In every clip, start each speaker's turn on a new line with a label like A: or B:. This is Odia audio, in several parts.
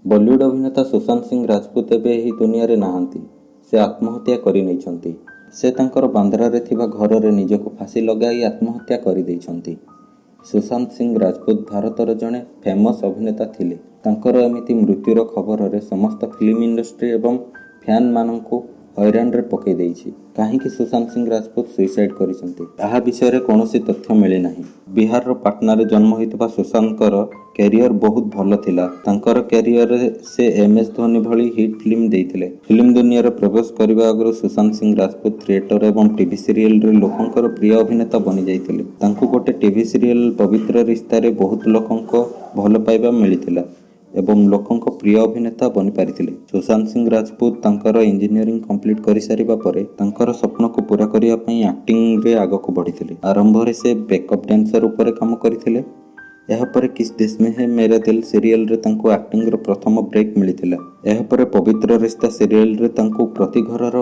A: ବଲିଉଡ ଅଭିନେତା ସୁଶାନ୍ତ ସିଂ ରାଜପୁତ ଏବେ ଏହି ଦୁନିଆରେ ନାହାନ୍ତି। ସେ ଆତ୍ମହତ୍ୟା କରିନେଇଛନ୍ତି। ସେ ତାଙ୍କର ବାନ୍ଦ୍ରାରେ ଥିବା ଘରରେ ନିଜକୁ ଫାଶୀ ଲଗାଇ ଆତ୍ମହତ୍ୟା କରିଦେଇଛନ୍ତି। ସୁଶାନ୍ତ ସିଂ ରାଜପୁତ ଭାରତର ଜଣେ ଫେମସ୍ ଅଭିନେତା ଥିଲେ। ତାଙ୍କର ଏମିତି ମୃତ୍ୟୁର ଖବରରେ ସମସ୍ତ ଫିଲ୍ମ ଇଣ୍ଡଷ୍ଟ୍ରି ଏବଂ ଫ୍ୟାନମାନଙ୍କୁ ହଇରାଣରେ ପକାଇ ଦେଇଛି। କାହିଁକି ସୁଶାନ୍ତ ସିଂ ରାଜପୁତ ସୁଇସାଇଡ୍ କରିଛନ୍ତି, ତାହା ବିଷୟରେ କୌଣସି ତଥ୍ୟ ମିଳିନାହିଁ। ବିହାରର ପାଟନାରେ ଜନ୍ମ ହୋଇଥିବା ସୁଶାନ୍ତଙ୍କର କ୍ୟାରିୟର ବହୁତ ଭଲ ଥିଲା। ତାଙ୍କର କ୍ୟାରିୟରରେ ସେ ଏମ୍ ଏସ୍ ଧୋନି ଭଳି ହିଟ୍ ଫିଲ୍ମ ଦେଇଥିଲେ। ଫିଲ୍ମ ଦୁନିଆରେ ପ୍ରବେଶ କରିବା ଆଗରୁ ସୁଶାନ୍ତ ସିଂ ରାଜପୁତ ଥିଏଟର ଏବଂ ଟିଭି ସିରିଏଲରେ ଲୋକଙ୍କର ପ୍ରିୟ ଅଭିନେତା ବନିଯାଇଥିଲେ। ତାଙ୍କୁ ଗୋଟେ ଟିଭି ସିରିଏଲ ପବିତ୍ର ରିସ୍ତାରେ ବହୁତ ଲୋକଙ୍କ ଭଲ ପାଇବା ମିଳିଥିଲା ଏବଂ ଲୋକଙ୍କ ପ୍ରିୟ ଅଭିନେତା ବନିପାରିଥିଲେ। ସୁଶାନ୍ତ ସିଂ ରାଜପୁତ ତାଙ୍କର ଇଞ୍ଜିନିୟରିଂ କମ୍ପ୍ଲିଟ୍ କରିସାରିବା ପରେ ତାଙ୍କର ସ୍ୱପ୍ନକୁ ପୂରା କରିବା ପାଇଁ ଆକ୍ଟିଂରେ ଆଗକୁ ବଢ଼ିଥିଲେ। ଆରମ୍ଭରେ ସେ ବ୍ୟାକଅପ୍ ଡ୍ୟାନ୍ସର ଉପରେ କାମ କରିଥିଲେ। ଏହାପରେ କିସ୍ ଦେଶ ମେ ହେ ମେରା ଦିଲ ସିରିଏଲରେ ତାଙ୍କୁ ଆକ୍ଟିଂର ପ୍ରଥମ ବ୍ରେକ୍ ମିଳିଥିଲା। ଏହାପରେ ପବିତ୍ର ରିସ୍ତା ସିରିଏଲରେ ତାଙ୍କୁ ପ୍ରତି ଘରର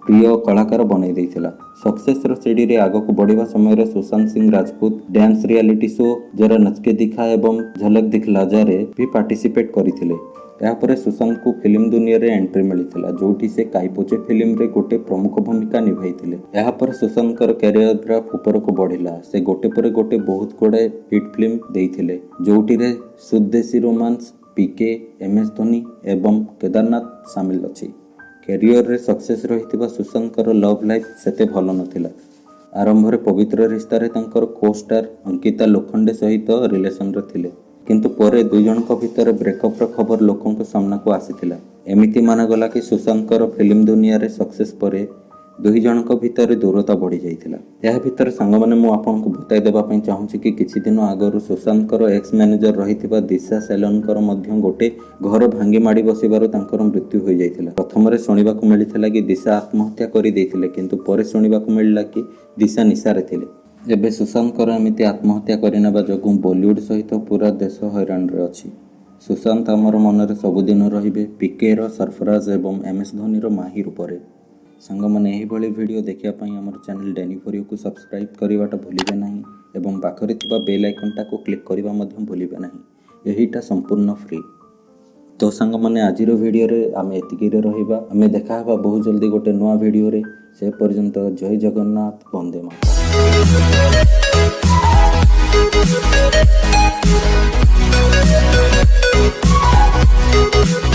A: ପ୍ରିୟ କଳାକାର ବନାଇ ଦେଇଥିଲା। ସକ୍ସେସର ସିଡ଼ିରେ ଆଗକୁ ବଢ଼ିବା ସମୟରେ Sushant Singh Rajput dance reality show Zara Nachke Dikha ଏବଂ ଝଲକ ଦିଖଲା ଜାରେ ବି ପାର୍ଟିସିପେଟ୍ କରିଥିଲେ। ଏହାପରେ ସୁଶାନ୍ତଙ୍କୁ ଫିଲ୍ମ ଦୁନିଆରେ ଏଣ୍ଟ୍ରି ମିଳିଥିଲା, ଯୋଉଠି ସେ କାଇ ପୋ ଚେ ଫିଲ୍ମରେ ଗୋଟେ ପ୍ରମୁଖ ଭୂମିକା ନିଭାଇଥିଲେ। ଏହାପରେ ସୁଶାନ୍ତଙ୍କର କ୍ୟାରିୟର ଗ୍ରାଫ ଉପରକୁ ବଢ଼ିଲା। ସେ ଗୋଟେ ପରେ ଗୋଟେ ବହୁତ ଗୁଡ଼ାଏ ହିଟ୍ ଫିଲ୍ମ ଦେଇଥିଲେ, ଯୋଉଠିରେ Shuddh Desi romance, PK, M S Dhoni ଏବଂ କେଦାରନାଥ ସାମିଲ ଅଛି। କ୍ୟାରିୟରରେ ସକ୍ସେସ୍ ରହିଥିବା ସୁଶାନ୍ତଙ୍କର ଲଭ୍ ଲାଇଫ୍ ସେତେ ଭଲ ନଥିଲା। ଆରମ୍ଭରେ ପବିତ୍ର ରିସ୍ତାରେ ତାଙ୍କର କୋ ଷ୍ଟାର ଅଙ୍କିତା ଲୋଖଣ୍ଡେ ସହିତ ରିଲେସନରେ ଥିଲେ, କିନ୍ତୁ ପରେ ଦୁଇ ଜଣଙ୍କ ଭିତରେ ବ୍ରେକଅପ୍ର ଖବର ଲୋକଙ୍କ ସାମ୍ନାକୁ ଆସିଥିଲା। ଏମିତି ମାନାଗଲା କି ସୁଶାନ୍ତଙ୍କର ଫିଲ୍ମ ଦୁନିଆରେ ସକ୍ସେସ୍ ପରେ ଦୁଇ ଜଣଙ୍କ ଭିତରେ ଦୂରତା ବଢ଼ିଯାଇଥିଲା। ଏହା ଭିତରେ ସାଙ୍ଗମାନେ, ମୁଁ ଆପଣଙ୍କୁ ବତାଇ ଦେବା ପାଇଁ ଚାହୁଁଛି କି କିଛି ଦିନ ଆଗରୁ ସୁଶାନ୍ତଙ୍କର ଏକ୍ସ ମ୍ୟାନେଜର ରହିଥିବା ଦିଶା ସେଲନଙ୍କର ମଧ୍ୟ ଗୋଟେ ଘର ଭାଙ୍ଗି ମାଡ଼ି ବସିବାରୁ ତାଙ୍କର ମୃତ୍ୟୁ ହୋଇଯାଇଥିଲା। ପ୍ରଥମରେ ଶୁଣିବାକୁ ମିଳିଥିଲା କି ଦିଶା ଆତ୍ମହତ୍ୟା କରିଦେଇଥିଲେ, କିନ୍ତୁ ପରେ ଶୁଣିବାକୁ ମିଳିଲା କି ଦିଶା ନିଶାରେ ଥିଲେ। ଏବେ ସୁଶାନ୍ତଙ୍କର ଏମିତି ଆତ୍ମହତ୍ୟା କରିନେବା ଯୋଗୁଁ ବଲିଉଡ ସହିତ ପୁରା ଦେଶ ହଇରାଣରେ ଅଛି। ସୁଶାନ୍ତ ଆମର ମନରେ ସବୁଦିନ ରହିବେ ପିକେର ସରଫରାଜ ଏବଂ ଏମ୍ ଏସ୍ ଧୋନିର ମାହି ରୂପରେ। ସାଙ୍ଗମାନେ, ଏହିଭଳି ଭିଡ଼ିଓ ଦେଖିବା ପାଇଁ ଆମର ଚ୍ୟାନେଲ୍ ଡେନି ଫୋରିଓକୁ ସବସ୍କ୍ରାଇବ୍ କରିବାଟା ଭୁଲିବେ ନାହିଁ ଏବଂ ପାଖରେ ଥିବା ବେଲ୍ ଆଇକନ୍ଟାକୁ କ୍ଲିକ୍ କରିବା ମଧ୍ୟ ଭୁଲିବେ ନାହିଁ। ଏହିଟା ସମ୍ପୂର୍ଣ୍ଣ ଫ୍ରି। ତ ସାଙ୍ଗମାନେ, ଆଜିର ଭିଡ଼ିଓରେ ଆମେ ଏତିକିରେ ରହିବା। ଆମେ ଦେଖା ହେବା ବହୁତ ଜଲ୍ଦି ଗୋଟେ ନୂଆ ଭିଡ଼ିଓରେ। ସେ ପର୍ଯ୍ୟନ୍ତ ଜୟ ଜଗନ୍ନାଥ, ବନ୍ଦେ ମାତରମ୍।
B: Thank you.